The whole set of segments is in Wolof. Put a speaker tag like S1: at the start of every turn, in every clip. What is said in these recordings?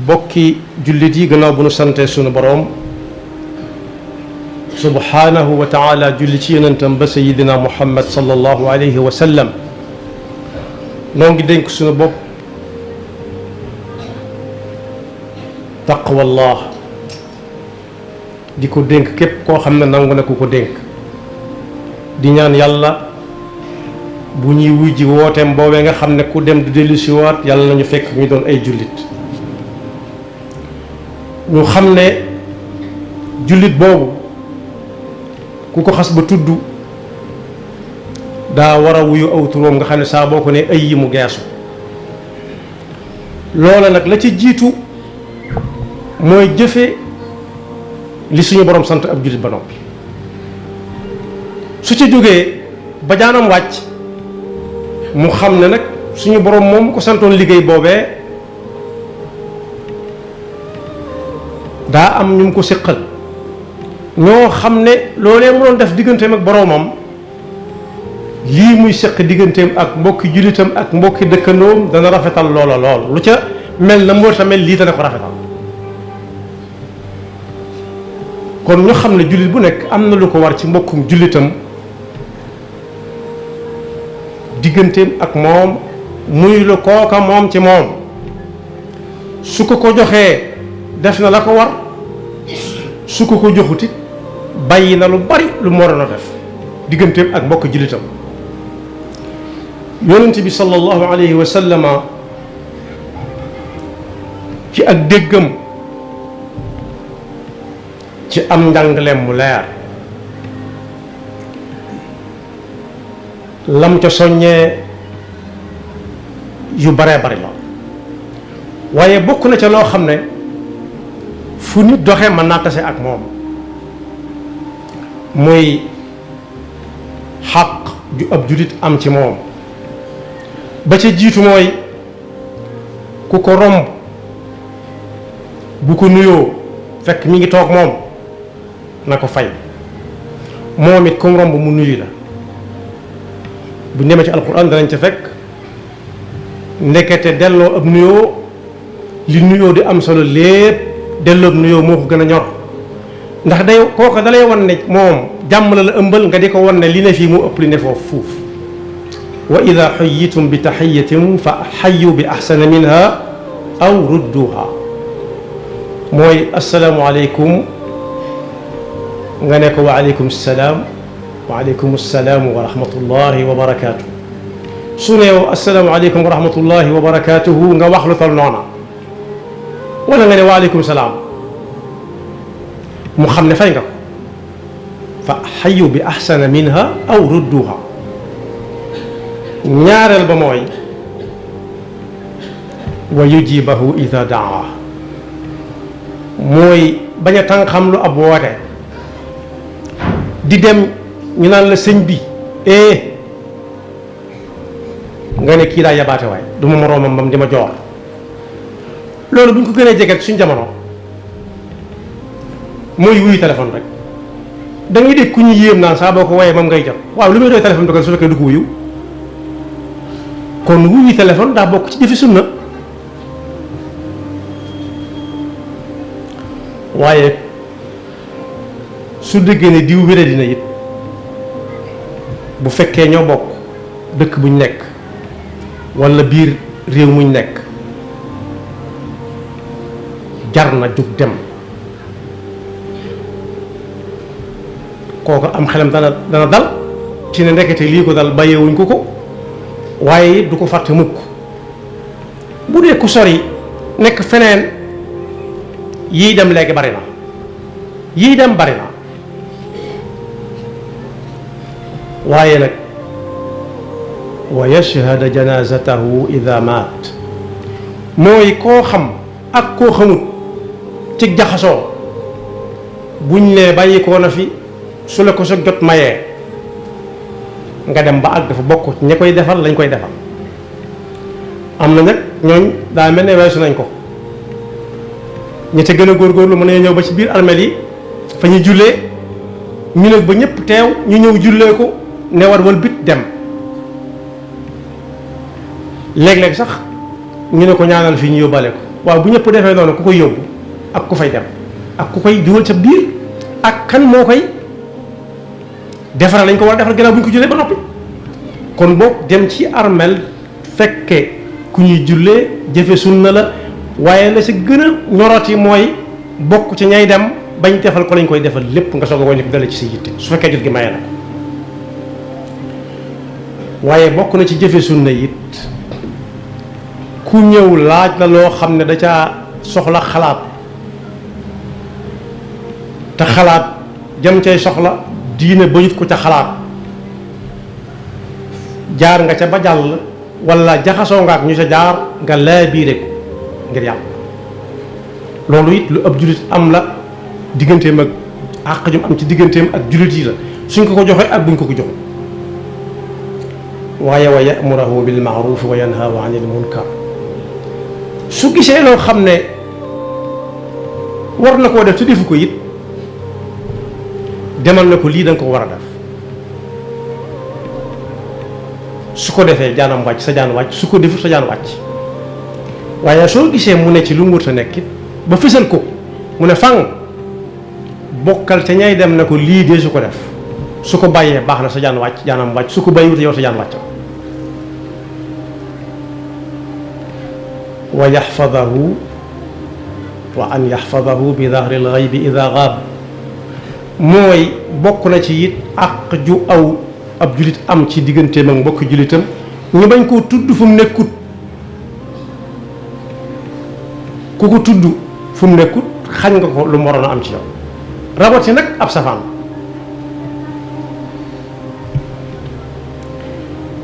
S1: bokki jullit yi gannaaw bu nu sante sunu boroom subhanahu wa taala julli ci yonentam ba sayidina muhammad sallallahu alayhi wa sallam noo ngi dénk sunu bopp taqwallah di ko dénk képp koo xam ne nangu na ku ko dénk di ñaan yàlla bu ñuy wuy ji wooteem boobee nga xam ne ku dem du dellu si waat yàlla nañu fekk ñu doon ay jullit ñu xam ne jullit boobu ku ko xas ba tudd daa war a wuyu aw turoom nga xam ne saa boo ko ne ay yi mu geesu loola nag la ci jiitu mooy jëfe li suñu borom sant ab jullit ba noppi su ci jógee ba jaanam wàcc mu xam ne nag suñu borom moom ko santoon liggéey boobee daa am ñu mu ko séqal ñoo xam ne loolee mu doon def digganteem ak boroomam lii muy séq digganteem ak mbokki jullitam ak mbokki dëkkandoom dana rafetal loola lool lu ca mel na moo tamit lii dana ko rafetal kon ñu xam ne jullit bu nekk am na lu ko war ci mbokkum jullitam digganteem ak moom muy lu kooka moom ci moom su ko ko joxee def na la ko war su ko ko joxutit bàyyi na lu bari lu mu waroon a def digganteem ak mbokk jullitam yonent bi sallallahu alayhi wa sallama ci ak déggam ci am njàngaleem mu leer lam ca soññee yu baree bari la waaye bokk na ca loo xam ne fu nit doxee mën naa tase ak moom muy xaq ju ab jullit am ci moom ba ca jiitu mooy ku ko romb bu ko nuyoo fekk mi ngi toog moom na ko fay moom it comme romb mu nuyu la bu ñu demee ci alquran danañ ca fekk ndekete delloo ab nuyoo li nuyoo di am solo lépp delloo ab nuyoo moo ko gën a ñor ndax day kooka dalay wan ne moom jàmm la la ëmbal nga di ko wan ne li ne fii mu ëpp li ne foofu fuuf wa ida xayitum bi taxiyatin fa xayu bi axsana minha aw rudduha mooy asalaamu aleykum nga ne ko wa aleykum salaam wa aleykum salaam wa rahmatullahi wa barakaatu su ne yow asalaamu aleykum wa rahmatullahi wa barakaatuhu nga wax lu tal noona wala nga ne wa aleykum salaam mu xam ne fay nga ko fa xayu bi axsana minha aw rudduha ñaareel ba mooy wa yujibahu ida daa mooy bañ a tàng xam lu ab woote di dem ñu naan la sëñ bi nga ne kii daa yabaate waay du ma moroomam bam di ma joor loolu bu ñu ko gënee jege suñ jamono mooy wuyu téléphone rek da ngay dégg ku ñu yéem naan saa boo ko woyee moom ngay jot waaw lu muy doy téléphone dogal su fekkee du ko wuyu kon wuyu téléphone daa bokk ci jëfi sunna waaye su déggee ne diw wéré dina it bu fekkee ñoo bokk dëkk buñ nekk walla biir réew muñ nekk jar na jug dem kooku am xelam dana dal ci ne ndekete lii ko dal bàyyeewuñ ko waaye du ko fàtte mukk bu dee ku sori nekk feneen yii dem léegi bari na yii dem bari na waaye nag wa yashhada janazatahu ida maat mooy koo xam ak koo xamut ci jaxasoo buñ ne bàyyi koo na fi su la ko sa jot mayee nga dem ba ak dafa bokk ña koy defal lañ koy defal am na nag ñooñ daa mel ne weesu nañ ko ña ca gën a góorgóorlu mën nañu ñëw ba ci biir armeel yi fa ñu jullee ñu nag ba ñëpp teew ñu ñëw jullee ko ne war wal bit dem léeg-léeg sax ñu ne ko ñaanal fii ñu yóbbaale ko waaw bu ñëpp defee noonu ku koy yóbbu ak ku fay dem ak ku koy dugal ca biir ak kan moo koy defaral lañ ko war a defar gannaaw bu ñu ko jullee ba noppi. kon boog dem ci armel fekke ku ñuy jullee jëfe sunna la waaye la sa gën a ñoroti mooy bokk ci ñay dem bañ defal ko lañ koy defal lépp nga soog a wàññi ko dale ci sa yitte su fekkee jot gi maye na ko. waaye bokk na ci jëfe sunna it ku ñëw laaj la loo xam ne da caa soxla xalaat te xalaat jëm cay soxla diine ba ñu ko ca xalaat jaar nga ca ba jàll wala jaxasoo nga ak ñu ca jaar nga laabiire ko ngir yàlla loolu it lu ab jullit am la digganteem ak àq jum am ci digganteem ak jullit yi la suñ ko ko joxee ak buñ ko ko joxe waaye wa ya'muruhu bil ma'ruf wa yanhahu 'anil munkar su gisee loo xam ne war na koo def te defu ko it demal na ko lii da nga ko war a def su ko defee jaanam wàcc sa jaan wàcc su ko defut sa jaan wàcc waaye soo gisee mu ne ci lu mu wut a nekk it ba fësal ko mu ne fang bokkal te ñay dem na ko lii de su ko def su ko bàyyee baax na sa jaan wàcc jaanam wàcc su ko bàyyiwut yow sa jaan wàcc wa yaxfadahu wa an yaxfadahu bi dahril ghaybi ida gaab mooy bokk na ci it àq ju aw ab julit am ci digganteem ak mbokki julitam ñu bañ koo tudd fu mu nekkut ku ko tudd fu mu nekkut xañ nga ko lu mu waroon a am ci yow rawati nag ab safaan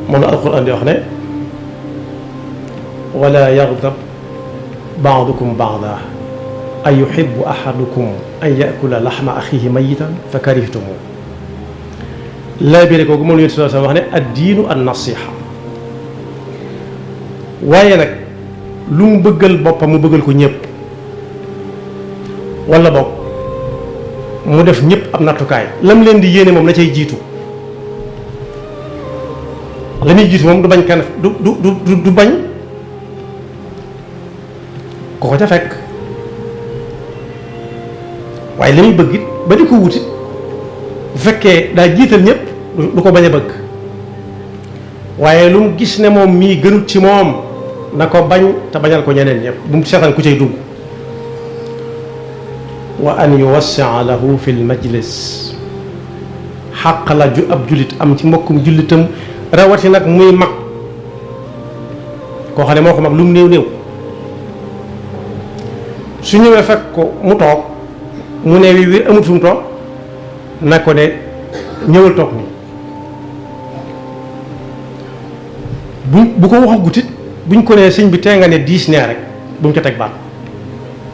S1: moom la alquran di wax ne wala yaghdab ba'dukum ba'dan an yuhibbu ahadukum an yakula laxma axihi mayitan fa karihtumuh laa biire kooku moom la Yonent sallallahu alayhi wa sallam wax ne ad-diinu an-nasiha waaye nag lu mu bëggal boppam mu bëggal ko ñëpp wala bopp mu def ñëpp ab nattukaay lam leen di yéene moom la cay jiitu la muy jiitu moom du bañ kenn du bañ ko ko ca fekk waaye la muy bëgg it ba di ko wutit bu fekkee daa jiital ñëpp du ko bañ a bëgg waaye lu mu gis ne moom mii gënut ci moom na ko bañ te bañal ko ñeneen ñëpp bu mu seetaan ku cay dugg wa an yuwassia lahu fi l majlis xàq la ju ab jullit am ci mbokkum jullitam rawati nag muy mag koo xam ne moo ko mag lu mu néew néew su ñëwee fekk ko mu toog mu ne wi wir amut fu mu toog na ko ne ñëwal toog nii bu ko wax gutit buñ ko nee sëñ bi tee nga ne diis nee rek bu mu ca teg baat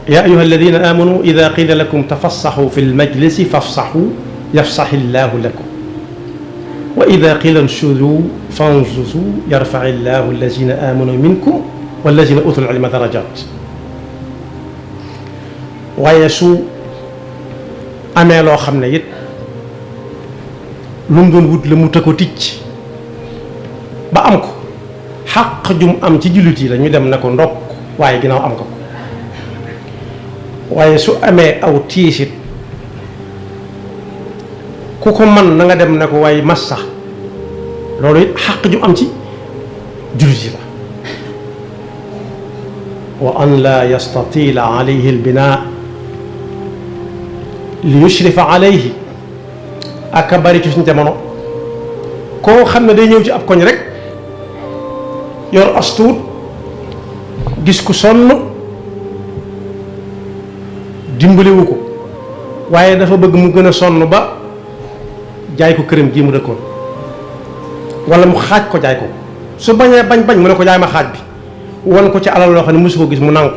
S1: yaa ayuha alladina amanu ida qila lakum tafassaxu fi lmajlisi fafsaxu yafsaxi llahu lakum wa ida qila nshudu fanzuzu yarfaci llahu alladina amanu minkum walladina utul ilma darajat waaye su amee loo xam ne it lu mu doon wut la mu të ko ticc ba am ko xàq jum am ci jullit yi la ñu dem na ko ndokk waaye ginnaaw am nga ko waaye su amee aw tiisit ku ko man na nga dem ne ko waaye massa loolu it xàq jum am ci jullit yi la wa an la yastatila alayhi albinaa li yushrifa alayhi aka bari ci suñu jamono koo xam ne day ñëw ci ab koñ rek yor astuut gis ku sonn dimbaliwu ko waaye dafa bëgg mu gën a sonn ba jaay ko këram gii mu dëkkoon wala mu xaaj ko jaay ko su bañee bañ mu ne ko jaay ma xaaj bi wan ko ci alal loo xam ne mosu ko gis mu nangu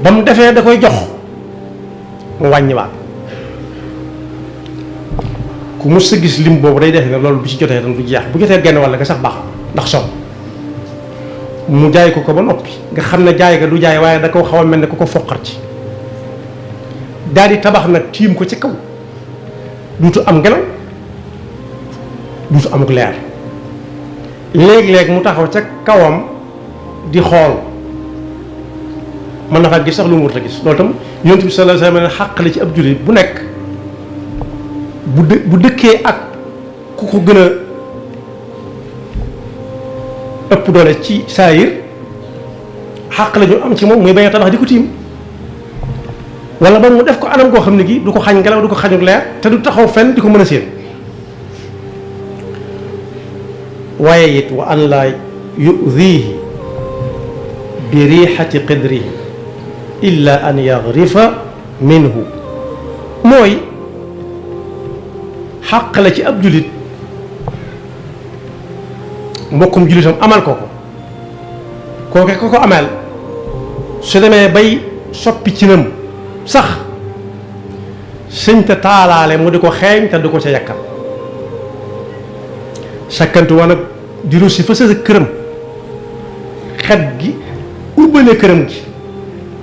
S1: ba mu defee da koy jox mu wàññiwaat ku mës sa gis lim boobu day def ne loolu bu ci jotee tam du jeex bu jotee genn walla nga sax baax ndax sonn mu jaay ko ba noppi nga xam ne jaay ga du jaay waaye da ko xaw a mel ne ku ko foqar ci daal di tabax nag tiim ko ci kaw duutu am ngelaw duutu amuk leer léeg-léeg mu taxaw ca kawam di xool mën na faa gis sax lu mu warut a gis loolu tam yonent bi sallallahu alayhi wa sallam xàq la ci ab jullit bu nekk bu dëkkee ak ku ko gën a ëpp doole ci saayir xàq la ñu am ci moom muy bañ a tabax di ko tiim wala ba mu def ko anam goo xam ne gi du ko xañ ngelaw du ko xañuk leer te du taxaw fenn di ko mën a séen waaye it wa an laa yudihi bi riixati qidrihi illa an yagrifa minhu mooy xàq la ci ab julit mbokkum julitam amal ko kooke ko ameel su demee bay soppi ci nam sax sëñ te taalaale mu di ko xeeñ te du ko ca yàkkal sakkantu woon nag di russi fa sa këram xet gi ubbale këram gi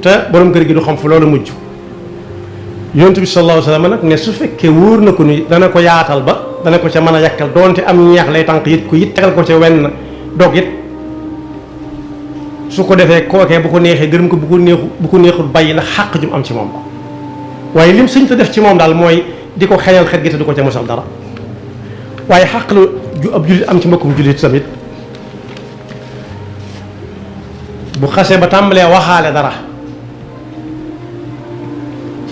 S1: te borom kër gi du xam fu loolu mujj yonent bi sallallahu alayhi wa sallam nag ne su fekkee wóor na ko ni dana ko yaatal ba dana ko ca mën a yàkkal doonte am ñeex lay tànk yit ko it tegal ko ca wenn dog it su ko defee kookee bu ko neexee gërëm ko bu ko neexul bàyyi ndax xàq jum am ci moom waaye lim sëñ te def ci moom daal mooy di ko xeñal xet gi te du ko ca mosal dara waaye xàq la ju ab jullit am ci mbokkum jullit tamit bu xasee ba tàmbalee waxaale dara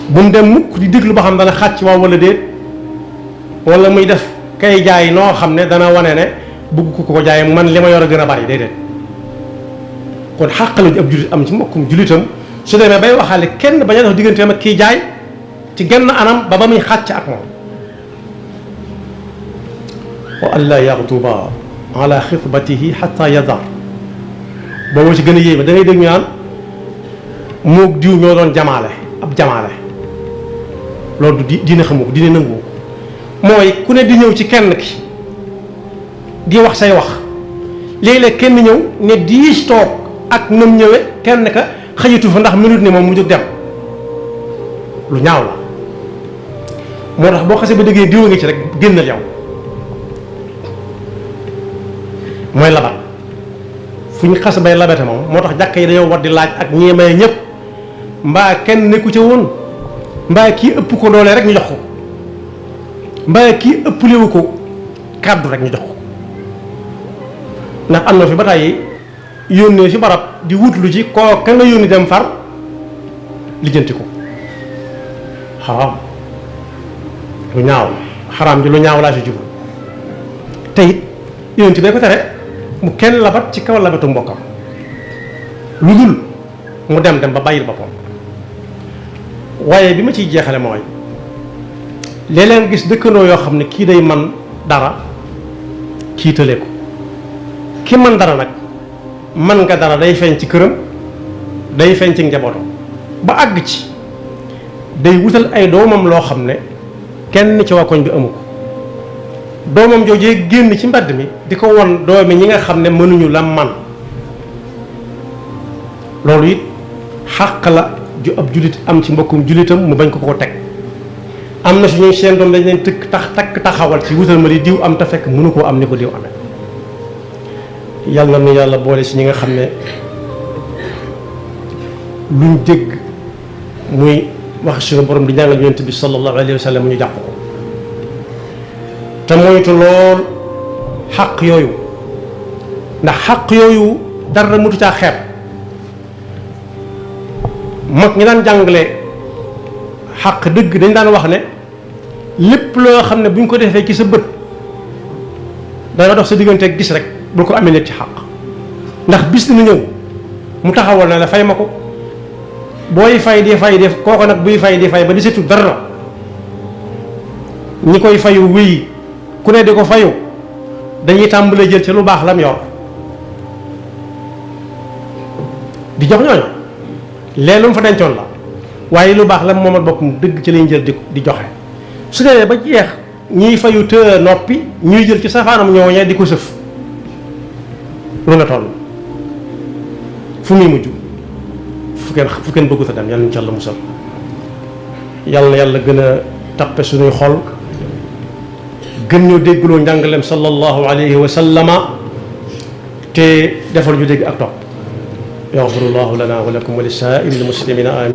S1: bu mu dem mukk di déglu ba xam dana xàcc waaw wala déet wala muy def kay jaay noo xam ne dana wane ne bugg ko jaay man li ma yor a gën a bari déedéet kon xàq la ju ab jullit am ci mbokkum jullitam su demee bay waxaale kenn bañ a dox digganteem ak kii jaay ci genn anam ba muy xàcc ak moom wa an laa yaxduba ala xitbatihi xata yadar boobu ci gën a yéeme da ngay dégg ñu naan moog diw ñoo doon jamaale ab jamaale loolu du diine xamu ko diine nangu ko mooy ku ne di ñëw ci kenn ki di wax say wax léeg-léeg kenn ñëw ne diis toog ak nam ñëwee kenn ka xajitu fa ndax minute ni moom mu jóg dem lu ñaaw la moo tax boo xasee ba déggee diwa ngi ci rek génnal yow mooy labat fu ñu xas bay labate moom moo tax jàkka yi dañoo war di laaj ak ñi may ñëpp mbaa kenn nekku ca woon mbaa kii ëpp ko doole rek ñu jox ko mbaa kii ëpp léwu ko kàddu rek ñu jox ko ndax am na fi ba tàyyi yónnee fi barab di wutlu ci koo ka nga yónni dem far lijjanti ko xaraam lu ñaaw xaraam ji lu ñaaw laa si jublu te it yónni bee ko tere mu kenn labat ci kaw labatu mbokkam lu dul mu dem ba bàyyil boppam waaye bi ma ciy jeexale mooy léeg-léeg gis dëkkandoo yoo xam ne kii day man dara kii tële ko ki man dara nag man nga dara day feeñ ci këram day feeñ ci njabootam ba àgg ci day wutal ay doomam loo xam ne kenn ci waa koñ bi amu ko doomam joojee génn ci mbedd mi di ko won doomi ñi nga xam ne mënuñu la man loolu it xàq la ju ab jullit am ci mbokkum jullitam mu bañ ko teg am na suñuy seen doom dañ leen takk taxawal ci wutal ma li diw am te fekk mënu koo am ni ko diw amee yàlla na yàlla boole si ñi nga xam ne luñ dégg muy wax suñu borom di jàngal yonent bi sallallahu alayhi wa sallam ñu jàpp ko te moytu lool xaq yooyu ndax xaq yooyu dara mutu caa xeeb mag ñi daan jàngale xaq dëgg dañ daan wax ne lépp loo xam ne bu ñu ko defee ci sa bët dana dox sa digganteeg gis rek bul ko amee nit ci xaq ndax bis dina ñëw mu taxawal na la fay ma ko booy fay di fay def kooko nag buy fay di fay ba di setu dara ñi koy fayu wéy ku ne di ko fayu dañuy tàmbalee jël ci lu baax lam yor di jox ñooñu léeg lu mu fa dencoon la waaye lu baax lam moomal boppam dëgg ci lañ jël di joxe su demee ba jeex ñiy fayu të noppi ñuy jël ci safaanam ñooñee di ko sëf lu nga toll fu muy mujj fu kenn bëggu ta dem yàlla ñu ci Yàlla musal yàlla na yàlla gën a tappe suñuy xol gën ñoo déggloo njàngaleem sallallahu alayhi wa sallama te defal ñu dégg ak topp yaxfirullahu lana wa lakum wa li saa'iril muslimina amin